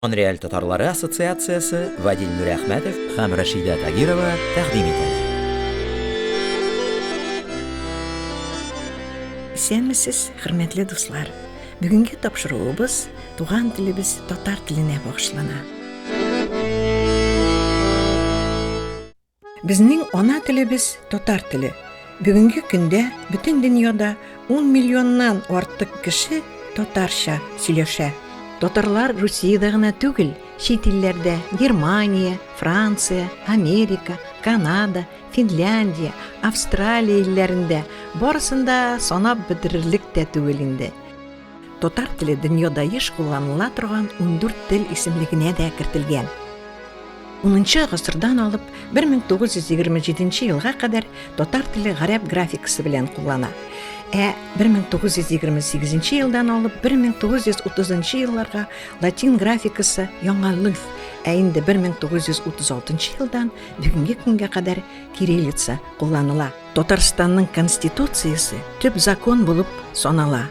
Монреаль татарлары ассоциациясе Вадил Нуриәхмәтов һәм Рәшидә Тагирова тәкъдим итәләр. Исәнмесез, хөрмәтле дуслар! Бүгенге тапшыруыбыз туган телебез татар теленә багышлана. Безнең ана телебез татар теле. Бүгенге көндә бөтен дөньяда 10 миллионнан артык кеше татарча сөйләшә. Татарлар Русиядә генә түгел, чит илләрдә, Германия, Франция, Америка, Канада, Финляндия, Австралия илләрендә, барысын да санап бетерерлек тә түгел инде. Татар теле дөньяда еш кулланыла торган 14 тел исемлегенә дә кертелгән. Унынчы гасырдан алып 1927 елга кадәр татар теле гарәп графикасы белән куллана. Ә 1928 елдан алып 1930 елларга латин графикасы яңа лыф, ә инде 1936 елдан бүгенге көнгә кадәр кириллица кулланыла. Татарстанның Конституциясе төп закон булып санала.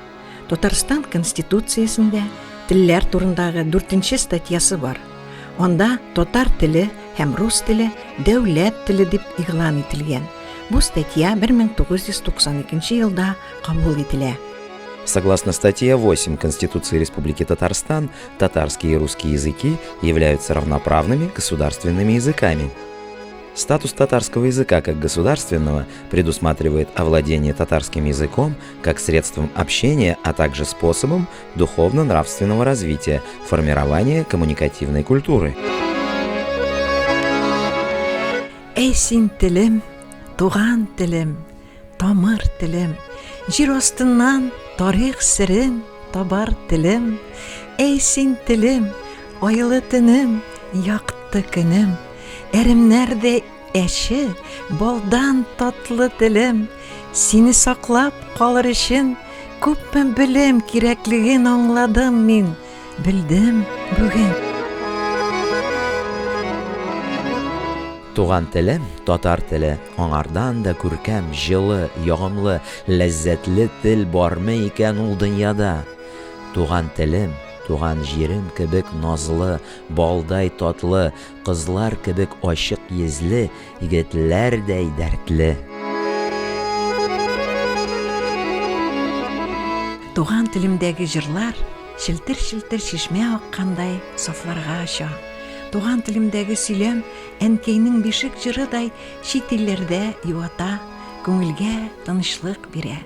Татарстан Конституциясендә телләр турындагы дүртенче статьясы бар. Анда татар теле һәм рус теле дәүләт теле дип игълан ителгән. Бу статья 1992 елда кабул ителә. Согласно статье 8 Конституции Республики Татарстан, татарский и русский языки являются равноправными государственными языками. Статус татарского языка как государственного предусматривает овладение татарским языком как средством общения, а также способом духовно-нравственного развития, формирования коммуникативной культуры. Әй син телем, туган телем, тамыр телем, җир астыннан тарих серен табар телем. Әй син телем, айлы төнем, якты көнем, әремнәрдәй әче, балдан татлы телем. Сине саклап калыр өчен күпме белем кирәклеген аңладым мин, белдем бүген. Туган телем, татар теле, аңардан да күркәм, җылы, ягымлы, ләззәтле тел бармы икән ул дөньяда? Туган телем, туган җирем кебек назлы, балдай татлы, кызлар кебек ачык йөзле, егетләрдәй дәртле. Туган телемдәге җырлар челтер-челтер чишмә аккандай сафларга оча. Туган телемдәге сөйләм әнкәйнең бишек җырыдай чит илләрдә юата, күңелгә тынычлык бирә.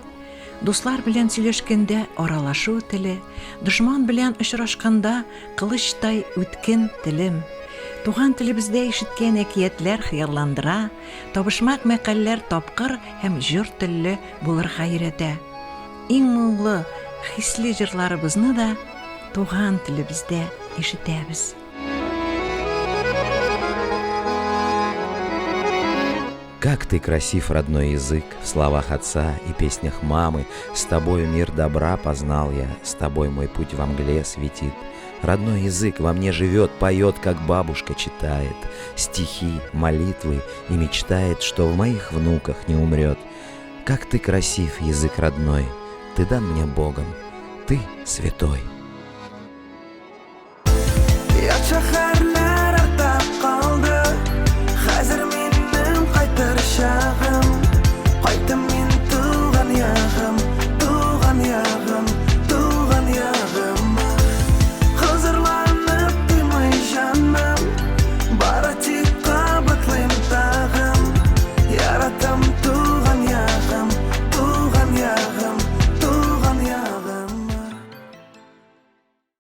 Дуслар белән сөйләшкәндә аралашу теле, дошман белән очрашканда кылычтай үткен телем. Туган телебездә ишеткән әкиятләр хыялландыра, табышмак-мәкальләр тапкыр һәм җор телле булырга өйрәтә. Иң моңлы, хисле җырларыбызны да туган телебездә ишетәбез. Как ты красив, родной язык, в словах отца и песнях мамы. С тобою мир добра познал я, с тобой мой путь во мгле светит. Родной язык во мне живет, поет, как бабушка читает стихи, молитвы и мечтает, что в моих внуках не умрет. Как ты красив, язык родной, ты дан мне Богом, ты святой. Ят шәһәрләр артта калды. Хәзер минем кайтыр чагым. Кайттым мин туган ягым, туган ягым, туган ягыма. Хозурланып туймый җаным. Бары тик кабатлыйм тагын. Яратам.